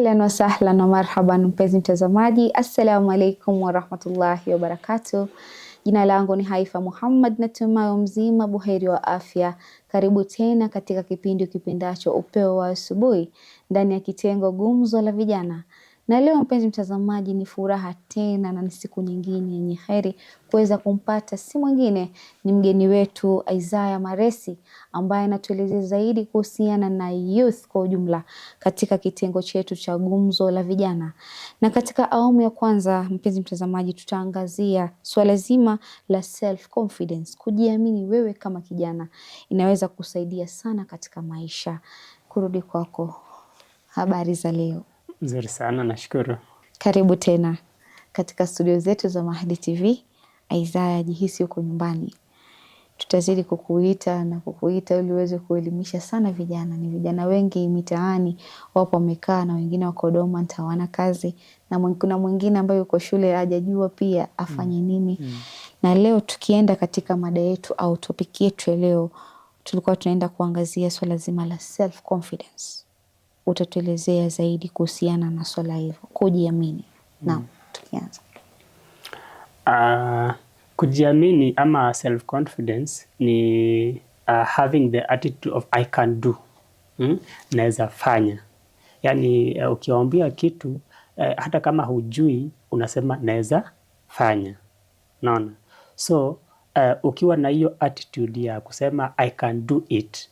Ahlan wa sahlan wa marhaban, mpenzi mtazamaji, assalamu alaikum warahmatullahi wabarakatuh. Jina langu ni Haifa Muhammad, natumai mzima buheri wa afya. Karibu tena katika kipindi ukipendacho Upeo wa Asubuhi ndani ya kitengo Gumzo la Vijana. Na leo mpenzi mtazamaji, ni furaha tena na ni siku nyingine yenye heri kuweza kumpata, si mwingine ni mgeni wetu Isaiah Maresi ambaye anatuelezea zaidi kuhusiana na youth kwa ujumla katika kitengo chetu cha Gumzo la Vijana. Na katika awamu ya kwanza, mpenzi mtazamaji, tutaangazia suala zima la self confidence, kujiamini wewe kama kijana inaweza kusaidia sana katika maisha. Kurudi kwako, habari za leo? Nzuri sana, nashukuru. Karibu tena katika studio zetu za Mahdi TV. Isaiah, jihisi uko nyumbani. Tutazidi kukuita na kukuita ili uweze kuelimisha sana vijana. Ni vijana wengi mitaani wapo wamekaa, na wengine wako dormant, hawana kazi, na kuna mwingine ambaye yuko shule hajajua pia afanye nini. Na leo tukienda katika mada yetu au topic yetu ya leo, tulikuwa tunaenda kuangazia swala zima la self confidence. Utatuelezea zaidi kuhusiana na swala hilo, kujiamini. Naam, tukianza. Kujiamini ama self confidence ni having the attitude of "I can do." Naweza fanya. Yaani ukiwaambia kitu, hata kama hujui, unasema naweza fanya. Naona. So ukiwa na hiyo attitude ya kusema "I can do it",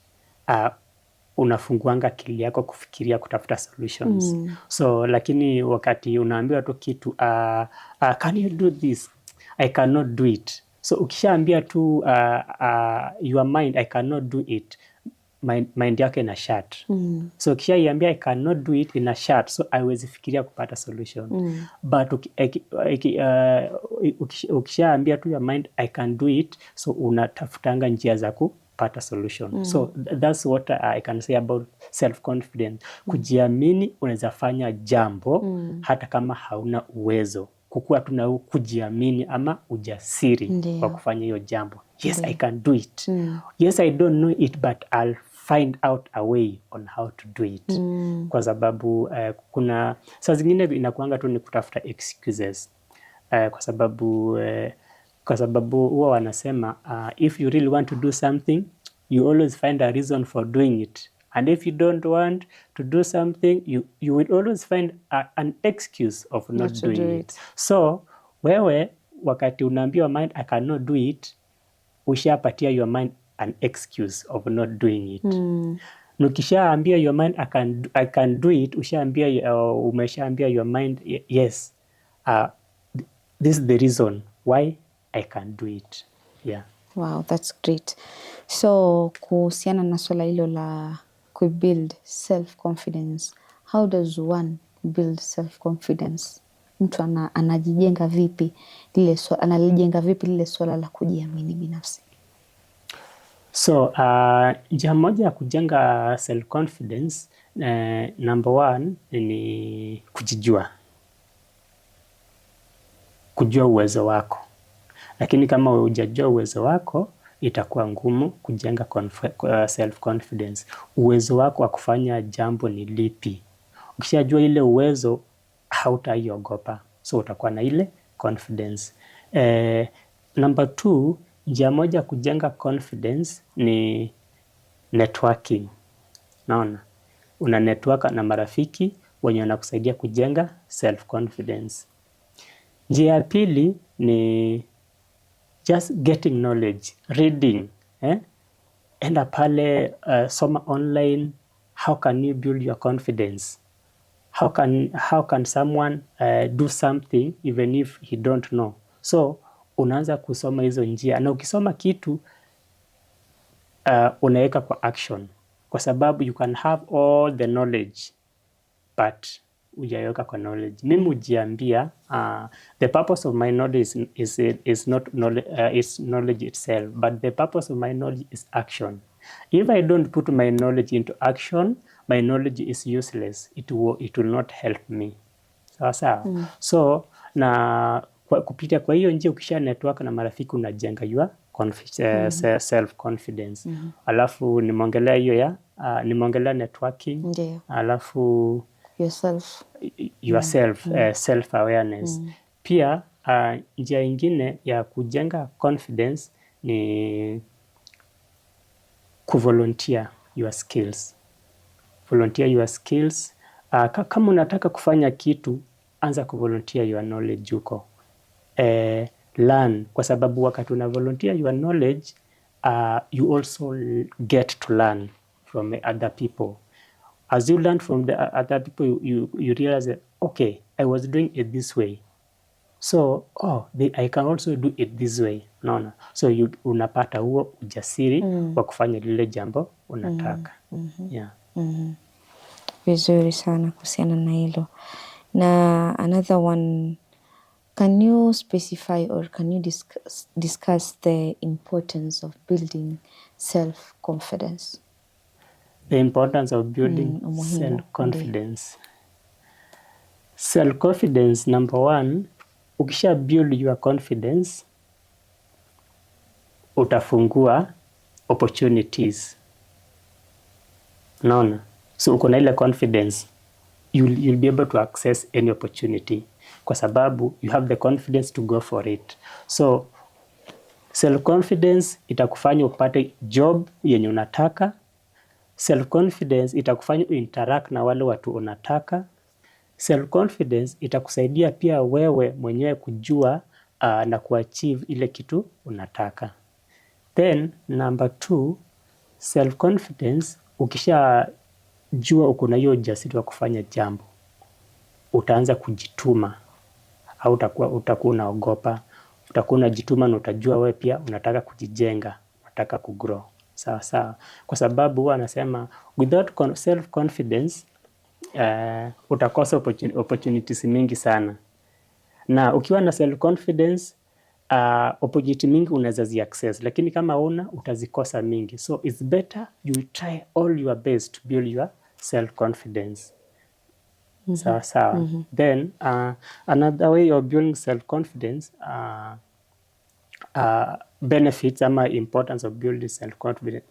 unafunguanga akili yako kufikiria kutafuta solutions. So lakini wakati unaambiwa tu kitu, "Can you do this?" "I cannot do it." So ukishaambia tu your mind "I cannot do it", mind yako ina shut. So ukishaiambia "I cannot do it", ina shut, so haiwezi fikiria kupata solution. But ukishaambia tu your mind "I can do it", so unatafutanga njia za kupata solution. So that's what I can say about self confidence. Kujiamini unaweza fanya jambo hata kama hauna uwezo. Kukuwa tu na kujiamini ama ujasiri wa kufanya hiyo jambo. Yes, I can do it. Yes, I don't know it, but I'll find out a way on how to do it. Kwa sababu kuna saa zingine inakuanga tu ni kutafuta excuses. Kwa sababu huwa wanasema, if you really want to do something, you always find a reason for doing it. And if you don't want to do something, you will always find an excuse of not not to doing do it. It. So wewe wakati unaambiwa mind "I cannot do it", ushapatia your mind an excuse of not doing it. Na ukishaambia your mind "I can do it", umeshaambia your mind, "Yes, this is the reason why I can do it." Yeah. Wow, that's great. So kuhusiana na swala hilo la kubuild self confidence, how does one build self confidence? Mtu anajijenga vipi lile analijenga vipi lile swala la kujiamini binafsi? So njia moja ya kujenga self confidence, number one ni kujijua, kujua uwezo wako. Lakini kama hujajua uwezo wako, itakuwa ngumu kujenga self confidence. Uwezo wako wa kufanya jambo ni lipi? Ukishajua ile uwezo, hautaiogopa, so utakuwa na ile confidence. Number two, njia moja kujenga confidence ni networking. Naona una network na marafiki wenye wanakusaidia kujenga self confidence. Njia ya pili ni just getting knowledge, reading, eh? Enda pale, soma online, how can you build your confidence? How can someone do something even if he don't know? So unaanza kusoma hizo njia, na ukisoma kitu, unaweka kwa action, kwa sababu you can have all the knowledge but hujaiweka kwa knowledge. Mimi hujiambia, the purpose of my knowledge is not knowledge, is knowledge itself, but the purpose of my knowledge is action. If I don't put my knowledge into action, my knowledge is useless. It will not help me. Sawa sawa. So na kupitia kwa hiyo njia, ukisha network na marafiki, unajenga your self confidence. Alafu nimeongelea hiyo ya nimeongelea networking. Alafu Yourself. Yourself, self awareness. Pia njia ingine ya kujenga confidence ni kuvolunteer your skills. Volunteer your skills. Kama unataka kufanya kitu, anza kuvolunteer your knowledge huko. Learn, kwa sababu wakati una volunteer your knowledge, you also get to learn from other people. As you learn from the other people, you realize that, okay, I was doing it this way, so oh, I can also do it this way. Unaona? So unapata huo ujasiri wa kufanya lile jambo unataka. Yeah. Vizuri sana kuhusiana na hilo. Na another one, can you specify or can you discuss the importance of building self-confidence? The importance of building Umuhimu, self-confidence. Self-confidence, number one, ukisha build your confidence, utafungua opportunities. Unaona? So uko na ile confidence, you'll be able to access any opportunity kwa sababu you have the confidence to go for it. So self confidence itakufanya upate job yenye unataka. Self confidence itakufanya uinteract na wale watu unataka. Self confidence itakusaidia pia wewe mwenyewe kujua na kuachieve ile kitu unataka. Then number two, self confidence, ukishajua uko na hiyo ujasiri wa kufanya jambo, utaanza kujituma au utakuwa unaogopa, utakuwa unajituma na utajua wewe pia unataka kujijenga, unataka kugrow. Sawa sawa. Kwa sababu huwa anasema without self confidence, utakosa opportunities mingi sana. Na ukiwa na self confidence, opportunity mingi unaweza zi access, lakini kama una utazikosa mingi. So it's better you try all your best to build your self confidence. Sawa sawa. Then another way of building self confidence, benefits ama importance of building self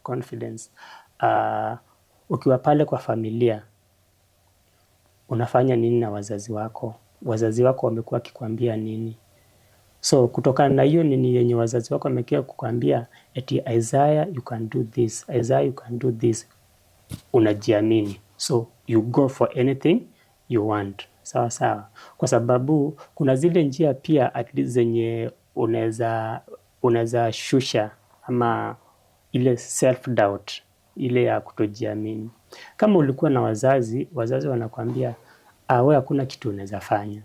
confidence, ukiwa pale kwa familia, unafanya nini na wazazi wako? Wazazi wako wamekuwa wakikwambia nini? So kutokana na hiyo nini yenye wazazi wako wamekuwa kukwambia eti "Isaiah, you can do this, Isaiah, you can do this", unajiamini, so you go for anything you want. Sawa sawa, kwa sababu kuna zile njia pia at least zenye unaweza shusha ama ile self doubt, ile ya kutojiamini. Kama ulikuwa na wazazi, wazazi wanakwambia, "Ah, wewe hakuna kitu unaweza fanya,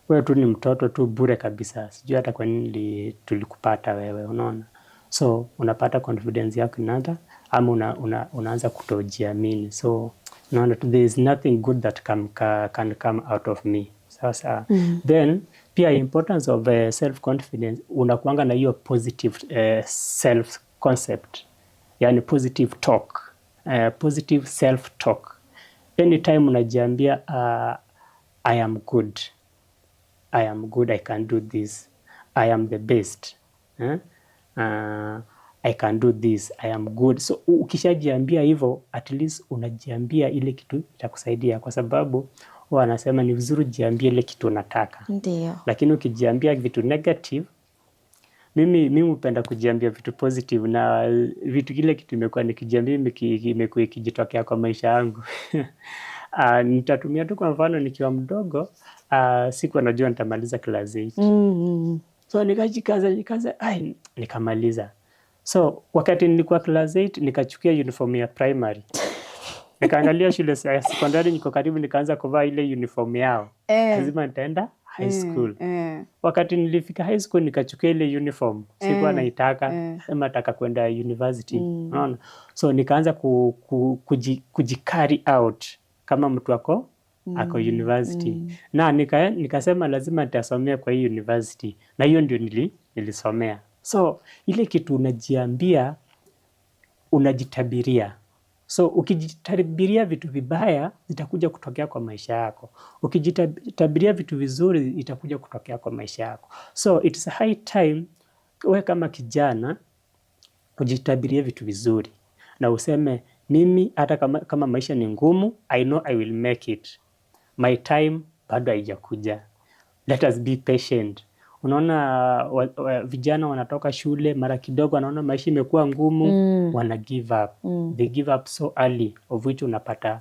wewe tu ni mtoto tu bure kabisa, sijui hata kwa nini tulikupata wewe", unaona? So unapata confidence yako inaanza ama unaanza kutojiamini, so unaona tu there is nothing good that can come out of me. Sawa sawa. Then pia importance of self confidence, unakuanga na hiyo positive self concept, yani positive talk, positive self talk. Anytime unajiambia, "I am good, I am good, I can do this, I am the best, eh? I can do this, I am good." So ukishajiambia hivyo, at least unajiambia ile kitu itakusaidia, kwa sababu huwa wanasema ni vizuri ujiambie ile kitu unataka. Lakini ukijiambia vitu negative, mimi hupenda kujiambia vitu positive, na vitu kile kitu imekuwa nikijiambia imekuwa ikijitokea kwa maisha yangu. Nitatumia tu kwa mfano, nikiwa mdogo, sikuwa najua nitamaliza class 8. So nikajikaza jikaza, ai, nikamaliza. So wakati nilikuwa class 8, nikachukia uniform ya primary. Nikaangalia shule ya sekondari niko karibu, nikaanza kuvaa ile uniform yao. Lazima nitaenda high school. Wakati nilifika high school, nikachukia ile uniform, sikuwa naitaka, sema nataka kwenda university. Unaona? So nikaanza kuji carry out kama mtu ako university. Na nikasema lazima nitasomea kwa hii university, na hiyo ndio nilisomea. So ile kitu unajiambia, unajitabiria. So ukijitabiria vitu vibaya, zitakuja kutokea kwa maisha yako. Ukijitabiria vitu vizuri, itakuja kutokea kwa maisha yako. So it's high time we kama kijana ujitabirie vitu vizuri na useme Mimi hata kama maisha ni ngumu, I know I will make it. My time bado haijakuja. Let us be patient. Unaona vijana wanatoka shule mara kidogo, wanaona maisha imekuwa ngumu, wana give up. They give up so early, of which unapata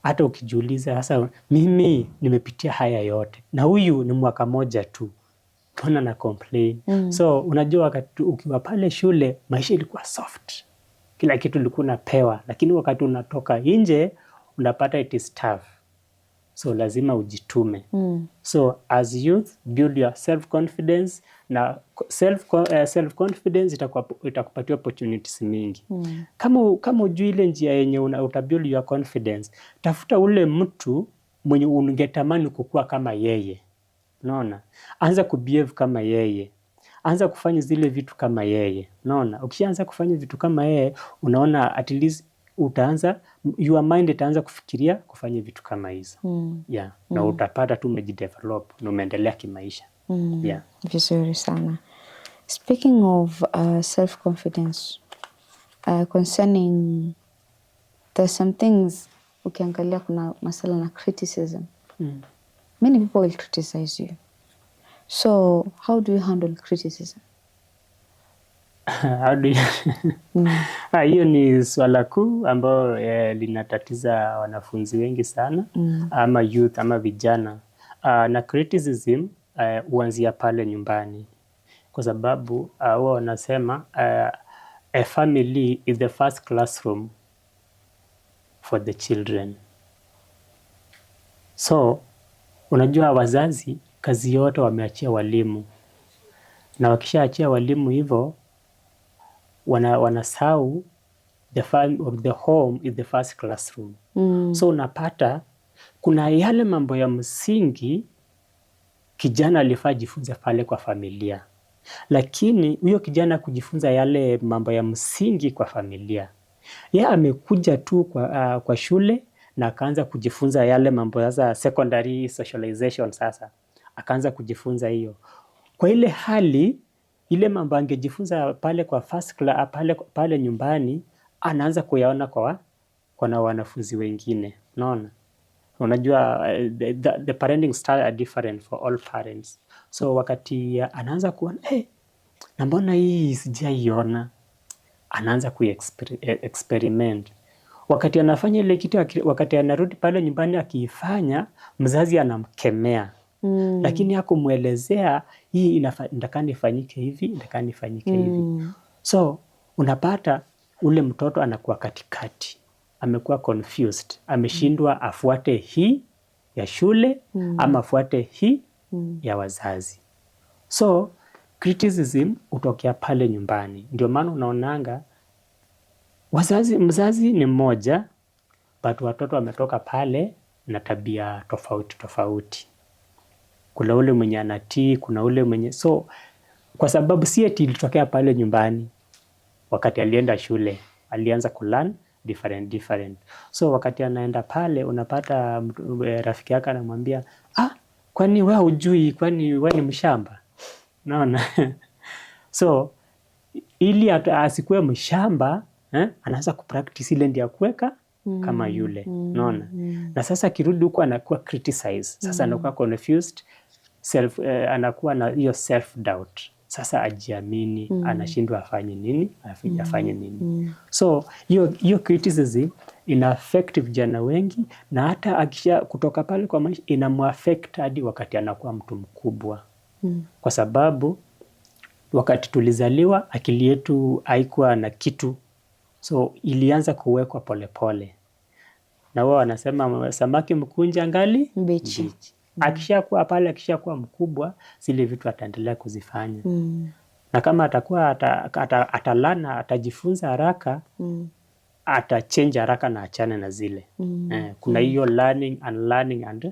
hata ukijiuliza sasa, mimi nimepitia haya yote na huyu ni mwaka moja tu, mbona na complain? So unajua wakati ukiwa pale shule maisha ilikuwa soft, kila kitu ulikuwa unapewa, lakini wakati unatoka nje unapata it is tough, so lazima ujitume. So as youth, build your self confidence na self confidence itakupatia opportunities mingi. Kama ujui ile njia yenye utabuild your confidence, tafuta ule mtu mwenye ungetamani kukua kama yeye. Unaona? Anza kubehave kama yeye. Anza kufanya zile vitu kama yeye. Unaona? Ukishaanza kufanya vitu kama yeye, unaona at least utaanza, your mind itaanza kufikiria kufanya vitu kama hizo. Yeah. Na utapata tu umejidevelop na umeendelea kimaisha. Yeah. Vizuri sana. Speaking of self confidence, concerning there's some things ukiangalia kuna masala na criticism. Many people will criticize you. So how do you handle criticism? How do you... Ah, hiyo ni swala kuu ambayo linatatiza wanafunzi wengi sana ama youth ama vijana. Na criticism huanzia pale nyumbani kwa sababu huwa wanasema a family is the first classroom for the children. So unajua wazazi kazi yote wameachia walimu, na wakishaachia walimu hivyo wanasahau the home is the first classroom. So unapata kuna yale mambo ya msingi kijana alifaa jifunze pale kwa familia, lakini huyo kijana kujifunza yale mambo ya msingi kwa familia, ye amekuja tu kwa shule na akaanza kujifunza yale mambo sasa secondary socialization. Sasa akaanza kujifunza hiyo kwa ile hali ile mambo angejifunza pale kwa first class, pale nyumbani anaanza kuyaona kwa na wanafunzi wengine. Unaona, unajua the parenting style are different for all parents, so wakati anaanza kuona, hey, na mbona hii sijaiona, anaanza ku experiment wakati anafanya ile kitu, wakati anarudi pale nyumbani akiifanya, mzazi anamkemea lakini hakumwelezea hii inatakana ifanyike hivi, inatakana ifanyike hivi. So unapata ule mtoto anakuwa katikati, amekuwa confused, ameshindwa afuate hii ya shule ama afuate hii ya wazazi. So criticism hutokea pale nyumbani, ndio maana unaonanga wazazi, mzazi ni mmoja but watoto wametoka pale na tabia tofauti tofauti. Kuna ule mwenye anatii, kuna ule mwenye, so kwa sababu si eti ilitokea pale nyumbani, wakati alienda shule alianza kulearn different different. So wakati anaenda pale unapata rafiki yake anamwambia, "Ah, kwani wewe hujui? Kwani wewe ni mshamba?" Unaona? So ili asikuwe mshamba, anaanza kupractice ile ndio kuweka kama yule, unaona? Na sasa akirudi huko anakuwa criticize. Sasa anakuwa confused self, anakuwa na hiyo self doubt. Sasa ajiamini, anashindwa afanye nini, afanye nini. So hiyo criticism ina affect vijana wengi, na hata akisha kutoka pale kwa maisha inamuaffect hadi wakati anakuwa mtu mkubwa, kwa sababu wakati tulizaliwa akili yetu haikuwa na kitu, so ilianza kuwekwa polepole, na wao wanasema samaki mkunje angali mbichi. Mbichi. Akishakuwa pale, akishakuwa mkubwa, zile vitu ataendelea kuzifanya na kama atakuwa atalana atajifunza haraka, atachange haraka na achane na zile. Kuna hiyo learning and learning and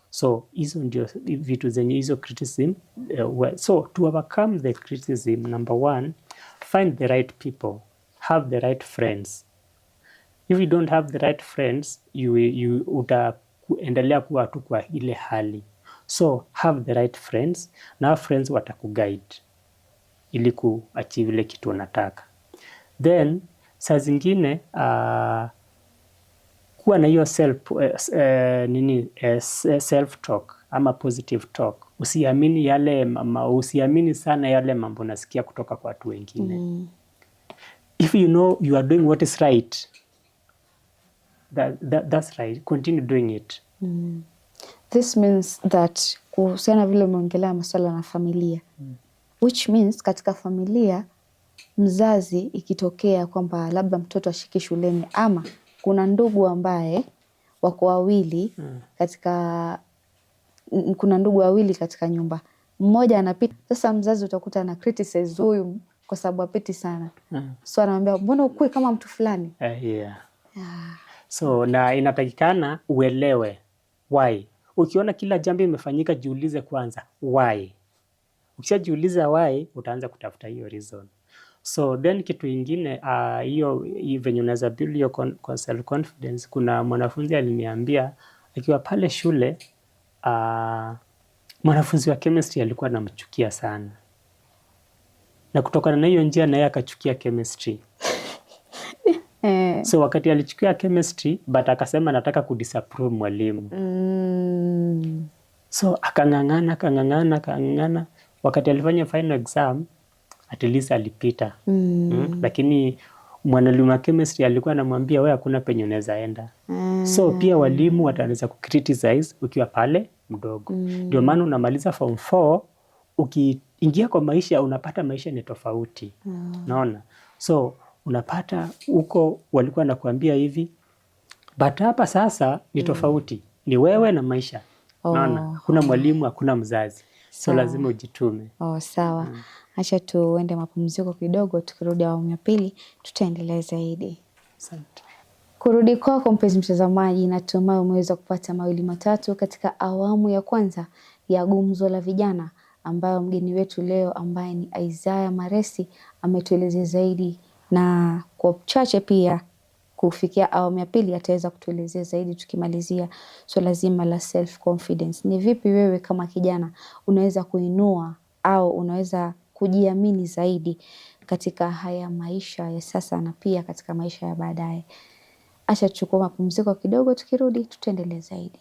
so hizo ndio vitu zenye hizo criticism. So to overcome the criticism, number one, find the right people, have the right friends. If you don't have the right friends, you utaendelea kuwa tu kwa ile hali. So have the right friends, na friends watakuguide ili kuachieve ile kitu unataka. Then Saa zingine kuwa na hiyo self, nini, self talk ama positive talk. Usiamini yale usiamini sana yale mambo unasikia kutoka kwa watu wengine. If you know you are doing what is right, that's right, continue doing it. This means that kuhusiana vile umeongelea masuala na familia, which means katika familia mzazi ikitokea kwamba labda mtoto ashiki shuleni ama kuna ndugu ambaye wako wawili katika kuna ndugu wawili katika nyumba, mmoja anapita. Sasa mzazi utakuta ana criticize huyu kwa sababu apiti sana, so anamwambia, "Mbona ukue kama mtu fulani?" Yeah. So na inatakikana uelewe why. Ukiona kila jambo imefanyika, jiulize kwanza why. Ukishajiuliza why, utaanza kutafuta hiyo reason. So then kitu ingine, hiyo venye unaweza build your self confidence, kuna mwanafunzi aliniambia akiwa pale shule, mwanafunzi wa chemistry alikuwa anamchukia sana, na kutokana na hiyo njia naye akachukia chemistry. So wakati alichukia chemistry, but akasema nataka kudisapprove mwalimu. So akang'ang'ana, akang'ang'ana, akang'ang'ana. Wakati alifanya final exam, at least alipita. Lakini mwalimu wa chemistry alikuwa anamwambia, "Wewe hakuna penye unaweza enda." So pia walimu wataweza kucriticize ukiwa pale mdogo. Ndio maana unamaliza form 4, ukiingia kwa maisha unapata maisha ni tofauti. Naona? So unapata huko walikuwa nakuambia hivi, but hapa sasa ni tofauti. Ni wewe na maisha. Naona? Hakuna mwalimu, hakuna mzazi. So lazima ujitume. Oh, sawa. Acha tuende mapumziko kidogo, tukirudi awamu ya pili tutaendelea zaidi. Asante. Kurudi kwako mpenzi mtazamaji, natumai umeweza kupata mawili matatu katika awamu ya kwanza ya Gumzo la Vijana, ambayo mgeni wetu leo ambaye ni Isaiah Maresi ametuelezea zaidi, na kwa uchache pia kufikia awamu ya pili ataweza kutuelezea zaidi tukimalizia swala zima la self confidence. Ni vipi wewe kama kijana unaweza kuinua au unaweza kujiamini zaidi katika haya maisha ya sasa na pia katika maisha ya baadaye. Acha tuchukue mapumziko kidogo, tukirudi tutaendelea zaidi.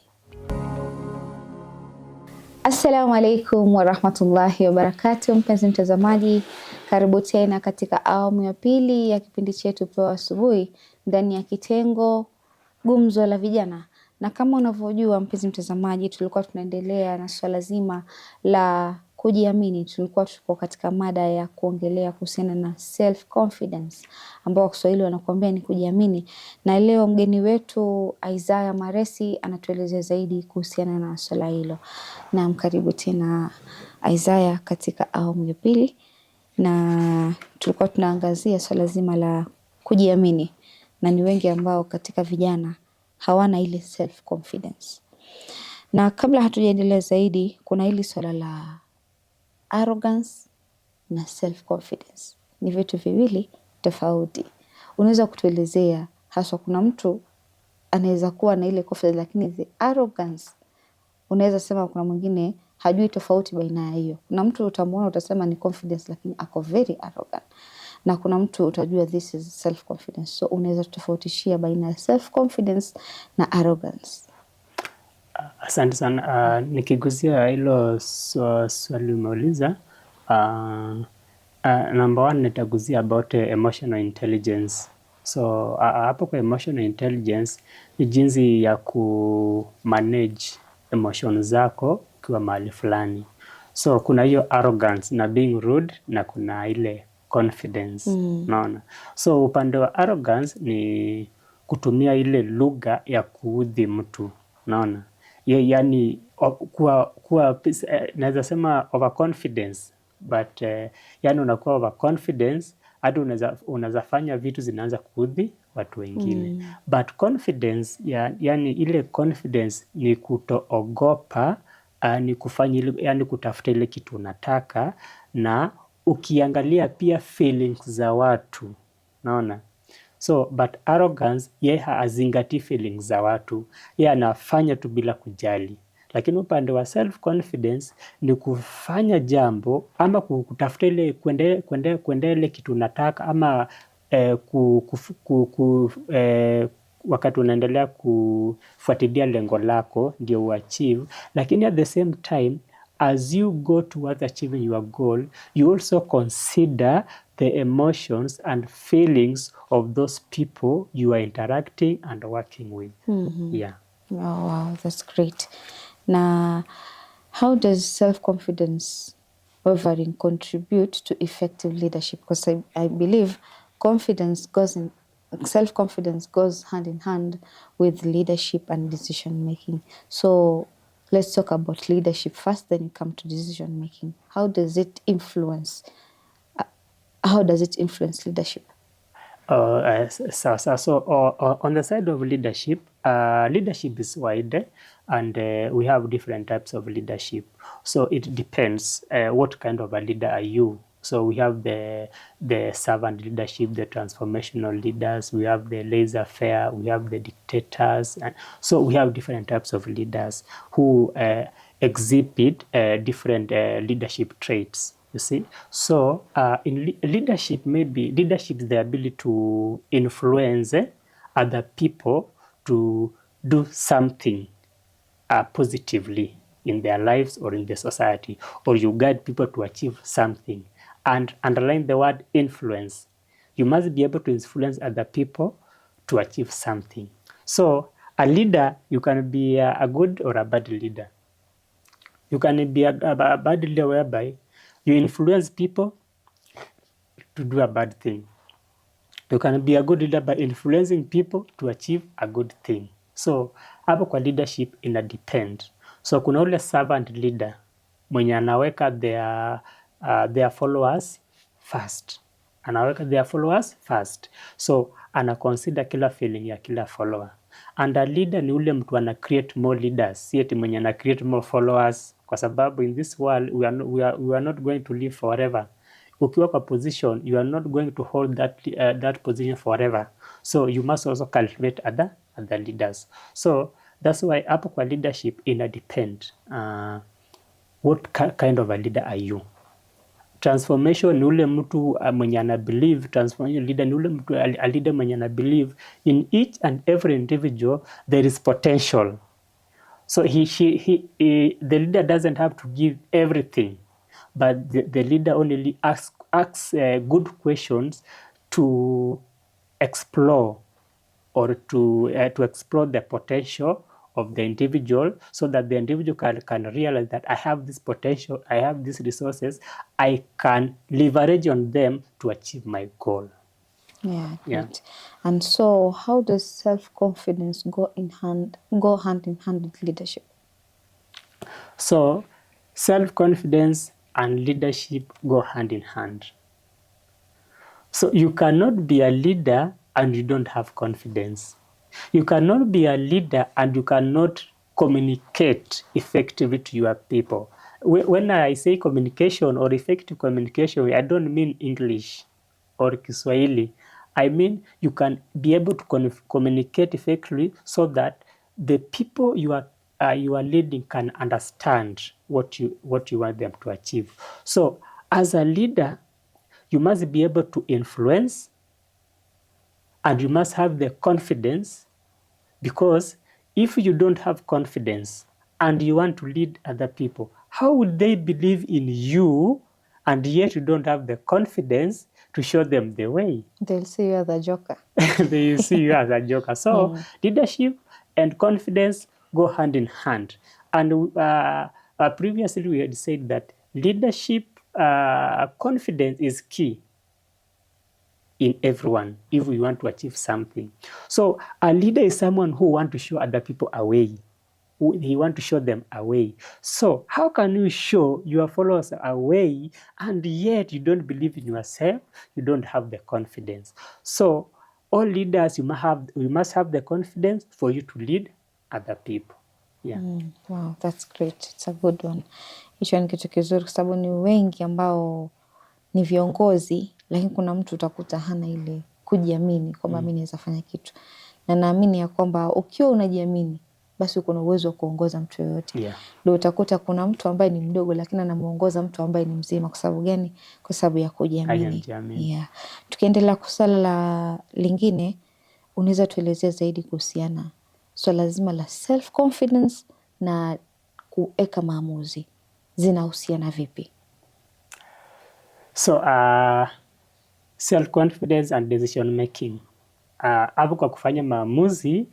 Assalamu alaikum warahmatullahi wabarakatuh, mpenzi mtazamaji, karibu tena katika awamu ya pili ya kipindi chetu Pewa Asubuhi ndani ya kitengo Gumzo la Vijana. Na kama unavyojua mpenzi mtazamaji, tulikuwa tunaendelea na swala zima la kujiamini. Tulikuwa tuko katika mada ya kuongelea kuhusiana na self confidence, ambao kwa Kiswahili wanakuambia ni kujiamini, na leo mgeni wetu Isaiah Maresi anatuelezea zaidi kuhusiana na swala hilo. Naam, karibu tena Isaiah katika awamu ya pili, na tulikuwa tunaangazia swala zima la kujiamini, na ni wengi ambao katika vijana hawana ile self confidence. Na kabla hatujaendelea zaidi, kuna hili swala la arrogance na self confidence, ni vitu viwili tofauti. Unaweza kutuelezea haswa, kuna mtu anaweza kuwa na ile confidence lakini the arrogance, unaweza sema kuna mwingine hajui tofauti baina ya hiyo. Kuna mtu utamuona utasema ni confidence lakini ako very arrogant, na kuna mtu utajua this is self confidence. So unaweza tofautishia baina ya self confidence na arrogance? Asante sana. Nikigusia hilo swali umeuliza, number one nitaguzia about emotional intelligence. So hapo kwa emotional intelligence ni jinsi ya ku manage emotion zako ukiwa mahali fulani. So kuna hiyo arrogance na being rude na kuna ile confidence. Unaona? So upande wa arrogance ni kutumia ile lugha ya kuudhi mtu. Unaona? Yani kuwa naweza sema overconfidence, but yani unakuwa overconfidence hadi unaweza fanya vitu zinaanza kuudhi watu wengine. But confidence yani ile confidence ni kutoogopa, ni kufanya ile, yani kutafuta ile kitu unataka na ukiangalia pia feelings za watu. Unaona? So but arrogance, ye hazingatii feelings za watu, ye anafanya tu bila kujali. Lakini upande wa self confidence ni kufanya jambo ama kutafuta ile kuendea ile kitu unataka ama ku, ku, ku, ku, wakati unaendelea kufuatilia lengo lako ndio uachieve, lakini at the same time, as you go towards achieving your goal, you also consider the emotions and feelings of those people you are interacting and working with. Yeah. Oh, wow, that's great. Na how does self-confidence wavering contribute to effective leadership? Because I believe confidence goes in self-confidence goes hand in hand with leadership and decision making. So let's talk about leadership first, then you come to decision making. How does it influence leadership? So on the side of leadership, leadership is wide, and we have different types of leadership. So it depends what kind of a leader are you. So we have the servant leadership, the transformational leaders, we have the laissez-faire, we have the dictators, and so we have different types of leaders who exhibit different leadership traits. You see, so in leadership, maybe leadership is the ability to influence other people to do something positively in their lives or in the society, or you guide people to achieve something. And underline the word influence. You must be able to influence other people to achieve something. So a leader, you can be a good or a bad leader. You can be a bad leader whereby you influence people to do a bad thing. You can be a good leader by influencing people to achieve a good thing. So hapo kwa leadership ina depend. So kuna ule servant leader mwenye anaweka their followers first. Anaweka their followers first. So ana consider kila feeling ya kila follower. And a leader ni ule mtu ana create more leaders, si eti mwenye ana create more followers, kwa sababu in this world we are not going to live forever. Ukiwa kwa position, you are not going to hold that position forever, so you must also cultivate other leaders. So that's why hapo kwa leadership ina depend what kind of a leader are you. Transformation ni ule mtu mwenye ana believe, transformation leader ni ule mtu, a leader mwenye ana believe in each and every individual there is potential. So he, she, he, the leader doesn't have to give everything, but the leader only asks good questions to explore or to explore the potential of the individual, so that the individual can realize that I have this potential, I have these resources, I can leverage on them to achieve my goal. Yeah, great. And so how does self-confidence go hand in hand with leadership? So self-confidence and leadership go hand in hand. So you cannot be a leader and you don't have confidence. You cannot be a leader and you cannot communicate effectively to your people. When I say communication or effective communication, I don't mean English or Kiswahili. I mean you can be able to communicate effectively so that the people you are leading can understand what you want them to achieve. So as a leader, you must be able to influence and you must have the confidence, because if you don't have confidence and you want to lead other people, how would they believe in you and yet you don't have the confidence to show them the way? They'll see you as a joker. They see you as a joker. So leadership and confidence go hand in hand. And previously we had said that leadership, confidence is key in everyone if we want to achieve something. So a leader is someone who want to show other people a way. He want to show them a way. So how can you show your followers a way and yet you don't believe in yourself, you don't have the confidence? So all leaders, you must have the confidence for you to lead other people. Yeah. Wow, that's great. It's a good one. Hicho ni kitu kizuri kwa sababu ni wengi ambao ni viongozi, lakini kuna mtu utakuta hana ile kujiamini kwamba mi naweza fanya kitu, na naamini ya kwamba ukiwa unajiamini basi uko na uwezo wa kuongoza mtu yoyote. Ndio utakuta kuna mtu ambaye ni mdogo lakini anamuongoza mtu ambaye ni mzima. Kwa sababu gani? Kwa sababu ya kujiamini. Hajajiamini. Yeah. Tukiendelea kwa swala la lingine, unaweza tuelezea zaidi kuhusiana swala zima la self confidence na kuweka maamuzi zinahusiana vipi? So self confidence and decision making, hapo kwa kufanya maamuzi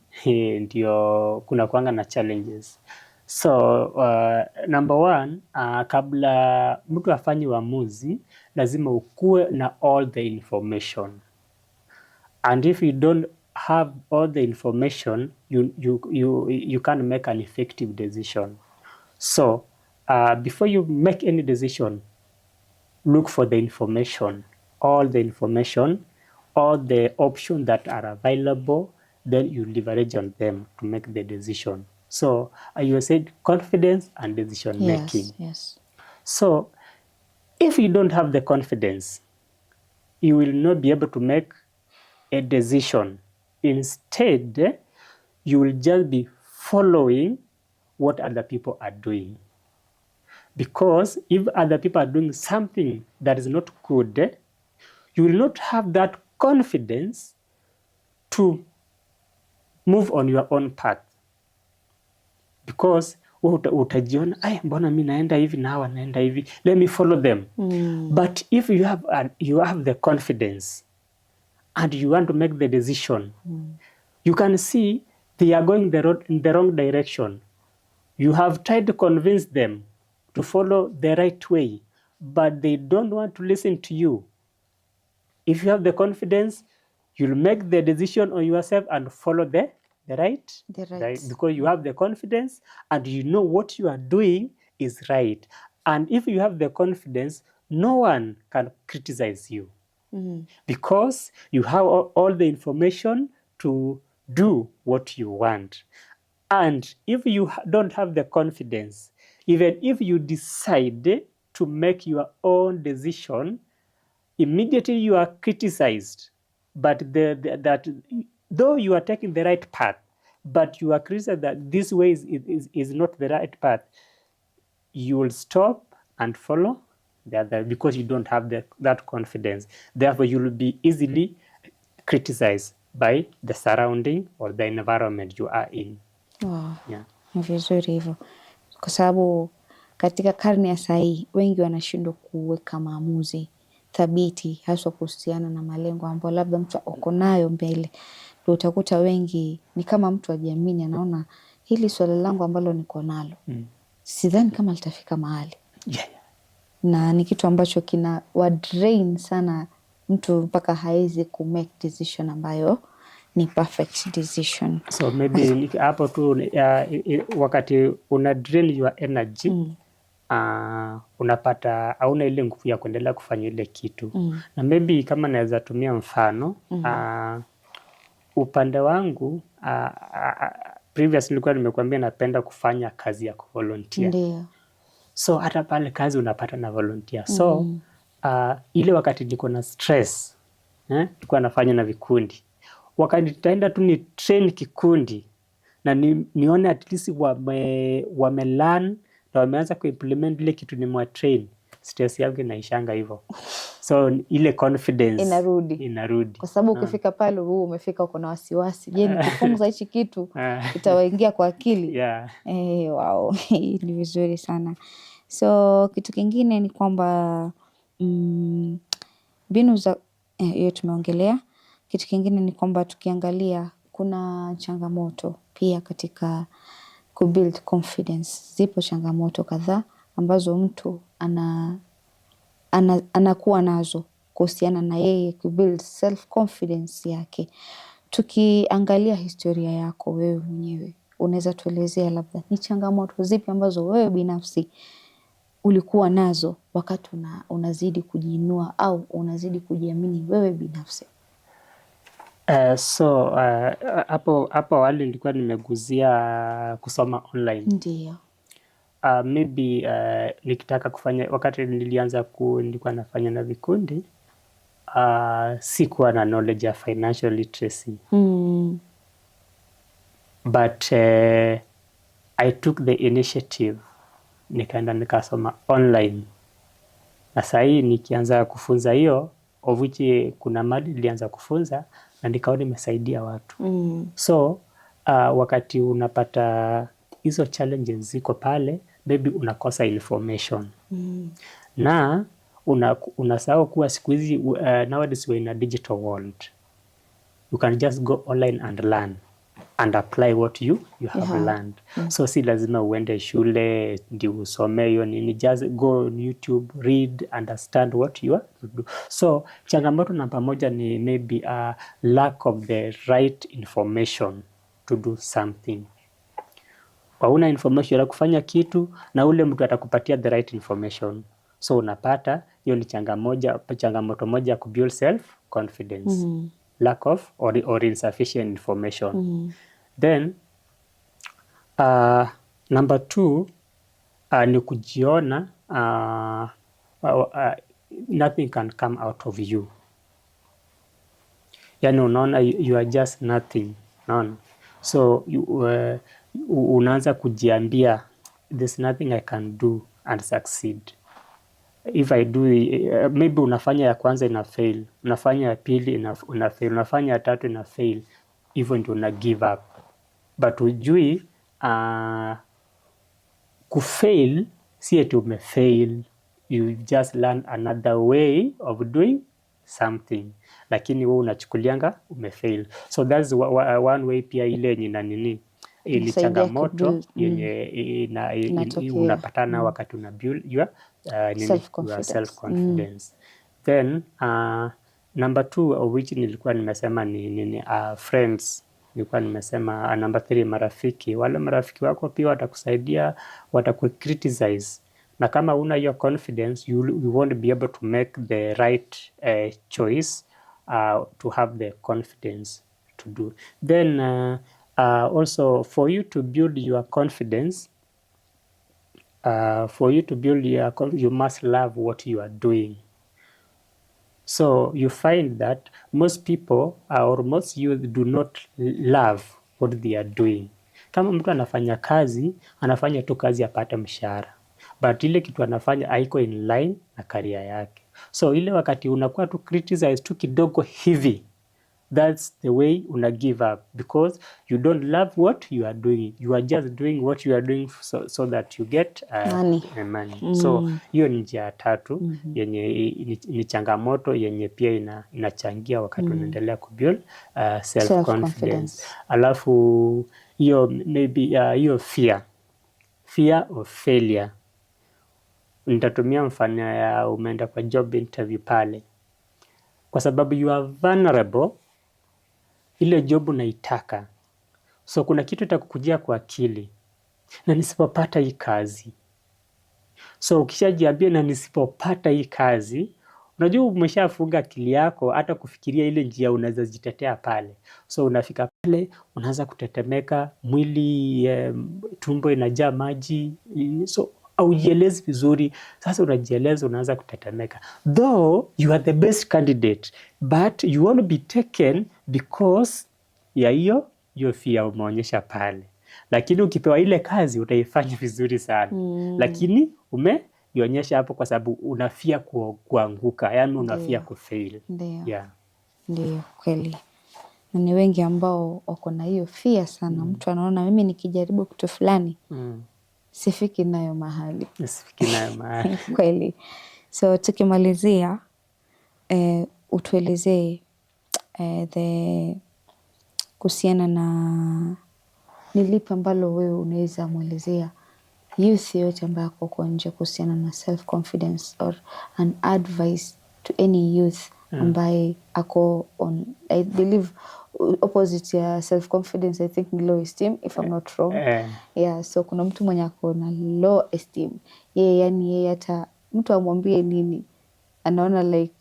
ndio kuna kuanga na challenges. So number one, kabla mtu afanye uamuzi lazima ukuwe na all the information, and if you don't have all the information, you can't make an effective decision. So before you make any decision, look for the information, all the information, all the options that are available, then you leverage on them to make the decision. So you said confidence and decision making. So if you don't have the confidence, you will not be able to make a decision. Instead, you will just be following what other people are doing. Because if other people are doing something that is not good, you will not have that confidence to move on your own path. Because wewe utajiona, "Ay, mbona mi naenda hivi na hawa naenda hivi? Let me follow them." But if you have the confidence and you want to make the decision, you can see they are going the road in the wrong direction. You have tried to convince them to follow the right way, but they don't want to listen to you. If you have the confidence, you'll make the decision on yourself and follow the right, The right. Because you have the confidence and you know what you are doing is right. And if you have the confidence, no one can criticize you because you have all the information to do what you want. And if you don't have the confidence, even if you decide to make your own decision, immediately you are criticized. But that though you are taking the right path, but you are criticized that this way is not the right path, you will stop and follow the other because you don't have that confidence. Therefore, you will be easily criticized by the surrounding or the environment you are in. Wow. Yeah. Ni vizuri hivyo, kwa sababu katika karne ya sahii wengi wanashindwa kuweka maamuzi thabiti, haswa kuhusiana na malengo ambayo labda mtu uko nayo mbele. Ndio utakuta wengi ni kama mtu hajiamini, anaona hili swala langu ambalo niko nalo sidhani kama litafika mahali, na ni kitu ambacho kina wa drain sana mtu mpaka haezi ku make decision ambayo ni perfect decision. So maybe hapo tu wakati una drain your energy, unapata hauna ile nguvu ya kuendelea kufanya ile kitu. Na maybe kama naweza tumia mfano, upande wangu, previous nilikuwa nimekuambia napenda kufanya kazi ya kuvolunteer. So hata pale kazi unapata na volunteer. So ile wakati niko na stress, nilikuwa nafanya na vikundi. Wakati nitaenda tu ni train kikundi na nione at least wame learn na wameanza kuimplement ile kitu nimewa train, stress yangu inaishanga hivyo. So ile confidence Inarudi. Inarudi. Kwa sababu ukifika pale huu umefika uko na wasiwasi, je, nikifunza hichi kitu itawaingia kwa akili? Yeah. Wow. Ni vizuri sana. So kitu kingine ni kwamba mbinu za hiyo tumeongelea. Kitu kingine ni kwamba tukiangalia kuna changamoto pia katika kubuild confidence. Zipo changamoto kadhaa ambazo mtu anakuwa nazo kuhusiana na yeye kubuild self confidence yake. Tukiangalia historia yako wewe mwenyewe, unaweza tuelezea labda ni changamoto zipi ambazo wewe binafsi ulikuwa nazo wakati unazidi kujiinua au unazidi kujiamini wewe binafsi? So hapo awali nilikuwa nimeguzia kusoma online. Maybe nikitaka kufanya, wakati nilianza nilikuwa nafanya na vikundi, sikuwa na knowledge ya financial literacy. But I took the initiative, nikaenda nikasoma online, na sahii nikianza kufunza hiyo, of which kuna mali nilianza kufunza na nikaona imesaidia watu. So wakati unapata hizo challenges ziko pale, maybe unakosa information na unasahau kuwa siku hizi, nowadays we're in a digital world. You can just go online and learn and apply what you have learned. So si lazima uende shule ndio usome hiyo nini, just go on YouTube, read, understand what you are to do. So changamoto namba moja ni maybe a lack of the right information to do something. Hauna information ya kufanya kitu na ule mtu atakupatia the right information, so unapata hiyo ni changamoto moja ya kubuild self confidence, lack of or insufficient information. Then number two ni kujiona nothing can come out of you, yani unaona you are just nothing, unaona. So unaanza kujiambia, "There's nothing I can do and succeed if I do." Maybe unafanya ya kwanza ina fail, unafanya ya pili una fail, unafanya ya tatu ina fail, hivyo ndio una give up. But ujui kufail si eti umefail, you just learn another way of doing something, lakini wewe unachukulianga umefail. So that's one way pia ile yenye na nini ni Inasaidia changamoto kubuild, yenye Inatokea. Unapatana wakati una build your nini, your Self-confidence. Self confidence. Then number two, of which nilikuwa nimesema ni nini, friends. Nilikuwa nimesema number three, marafiki. Wale marafiki wako pia watakusaidia, wataku-criticize, na kama una hiyo confidence, you won't be able to make the right choice to have the confidence to do. Then also for you to build your confidence, for you to build your you must love what you are doing. So you find that most people or most youth do not love what they are doing. Kama mtu anafanya kazi, anafanya tu kazi apate mshahara, but ile kitu anafanya haiko in line na career yake. So ile wakati unakuwa tu criticize tu kidogo hivi, that's the way una give up, because you don't love what you are doing. You are just doing what you are doing so that you get Money. Money. So hiyo ni njia ya tatu yenye ni changamoto yenye pia inachangia wakati unaendelea kubuild self confidence. Self-confidence. Alafu hiyo maybe hiyo fear of failure. Nitatumia mfano ya umeenda kwa job interview pale, kwa sababu you are vulnerable, ile job unaitaka, so kuna kitu itakukujia kwa akili, "Na nisipopata hii kazi?" So ukishajiambia, "Na nisipopata hii kazi?" unajua umeshafunga akili yako hata kufikiria ile njia unaweza jitetea pale. So unafika pale unaanza kutetemeka mwili, tumbo inajaa maji, so haujielezi vizuri. Sasa unajieleza, unaanza kutetemeka, though you are the best candidate, but you won't be taken because ya hiyo fear umeonyesha pale. Lakini ukipewa ile kazi utaifanya vizuri sana, lakini umeionyesha hapo kwa sababu unafear kuanguka, yani unafear kufail. Ndio. Yeah. Ndio, kweli. Na ni wengi ambao wako na hiyo fear sana. Mtu anaona mimi nikijaribu kitu fulani sifiki nayo mahali. Sifiki nayo mahali. Kweli. So tukimalizia, utuelezee the kuhusiana na ni lipi ambalo wewe unaweza mwelezea youth yoyote ambaye ako huko nje kuhusiana na self confidence or an advice to any youth ambaye ako on, I believe opposite ya self confidence, I think ni low esteem, if I'm not wrong. Yeah, so kuna mtu mwenye ako na low esteem, yeye yani yeye hata mtu amwambie nini anaona like,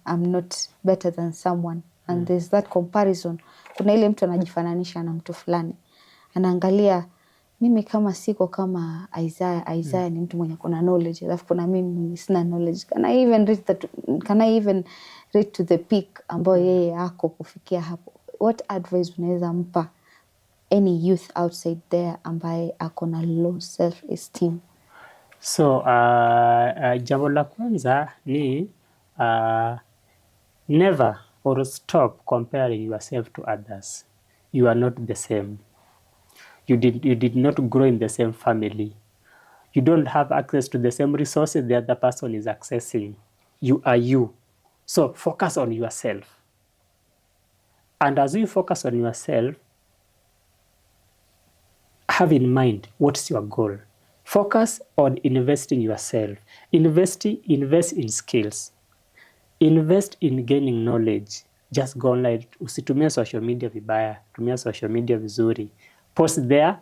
I'm not better than someone, and there's that comparison. Kuna ile mtu anajifananisha na mtu fulani, anaangalia mimi kama siko kama Isaiah. Isaiah ni mtu mwenye kuna knowledge, alafu kuna mimi mwenye sina knowledge. Can I even reach to the peak ambayo yeye ako kufikia hapo? What advice unaweza mpa Any youth outside there ambaye ako na low self esteem? So jambo la kwanza ni never or stop comparing yourself to others. You are not the same. You did not grow in the same family. You don't have access to the same resources the other person is accessing. You are you. So focus on yourself. And as you focus on yourself, have in mind what's your goal. Focus on investing yourself. Invest in skills. Invest in gaining knowledge. Just go online. Usitumie social media vibaya. Tumia social media vizuri. Post there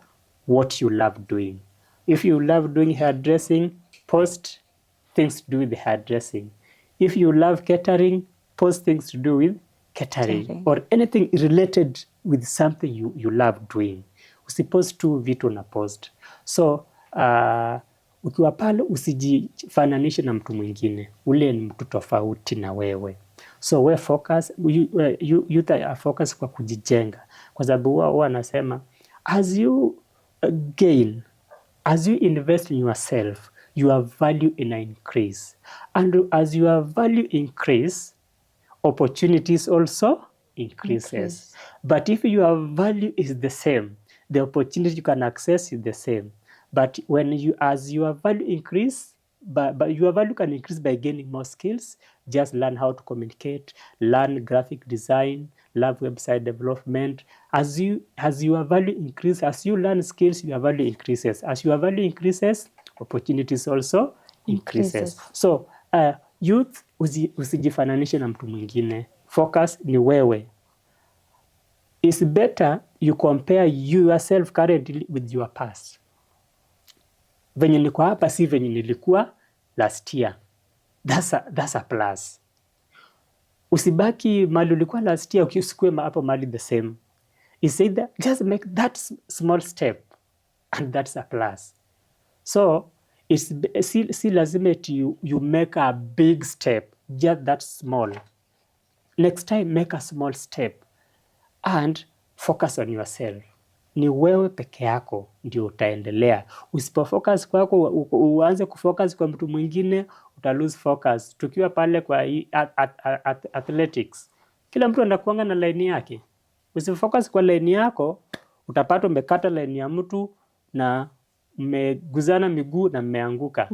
what you love doing. If you love doing hairdressing, post things to do with hairdressing. If you love catering, post things to do with catering, Catering. Or anything related with something you love doing. Usipost tu vitu na post. So ukiwa pale usijifananishe na mtu mwingine, ule ni mtu tofauti na wewe. So we focus, youth are focus kwa kujijenga, kwa sababu huwa anasema as you gain, as you invest in yourself, your value ina increase, and as your value increase, opportunities also increases. Increase. But if your value is the same, the opportunity you can access is the same. But when you, as your value increase, but your value can increase by gaining more skills. Just learn how to communicate, learn graphic design, learn website development. As your value increase, as you learn skills, your value increases. As your value increases, opportunities also increases. Increases. So youth, usijifananishe na mtu mwingine. Focus ni wewe. It's better you compare you yourself currently with your past. Venye niko hapa si venye nilikuwa last year. That's a plus. Usibaki mahali ulikuwa last year, usikue hapo mahali the same. It's either just make that small step and that's a plus. So si lazima eti you make a big step, just that small. Next time make a small step and focus on yourself. Ni wewe peke yako ndio utaendelea. Usipofocus kwako, uanze kufocus kwa mtu mwingine, uta lose focus. Tukiwa pale kwa athletics, kila mtu anakuanga na line yake. Usipofocus kwa line yako, utapata umekata line ya mtu na mmeguzana miguu na mmeanguka.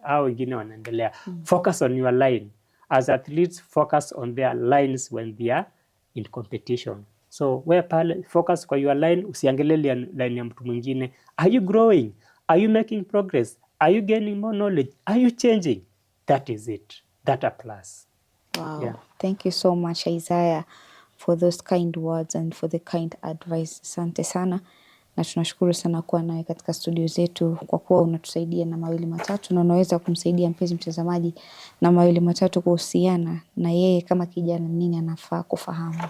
Hao wengine wanaendelea. Focus on your line. As athletes focus on their lines when they are in competition. So we pale focus kwa your line, usiangalie line ya mtu mwingine. Are you growing? Are you making progress? Are you gaining more knowledge? Are you changing? That is it. That a plus. Wow. Yeah. Thank you so much, Isaiah, for those kind words and for the kind advice. Asante sana na tunashukuru sana kuwa nawe katika studio zetu kwa kuwa unatusaidia na mawili matatu na unaweza kumsaidia mpenzi mtazamaji na mawili matatu kuhusiana na yeye kama kijana, nini anafaa kufahamu.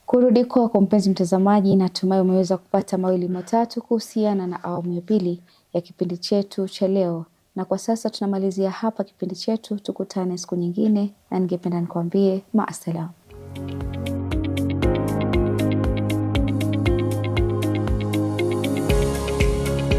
Kurudi kwako mpenzi mtazamaji, natumai umeweza kupata mawili matatu kuhusiana na awamu ya pili ya kipindi chetu cha leo, na kwa sasa tunamalizia hapa kipindi chetu. Tukutane siku nyingine, na ningependa nikwambie maasalam.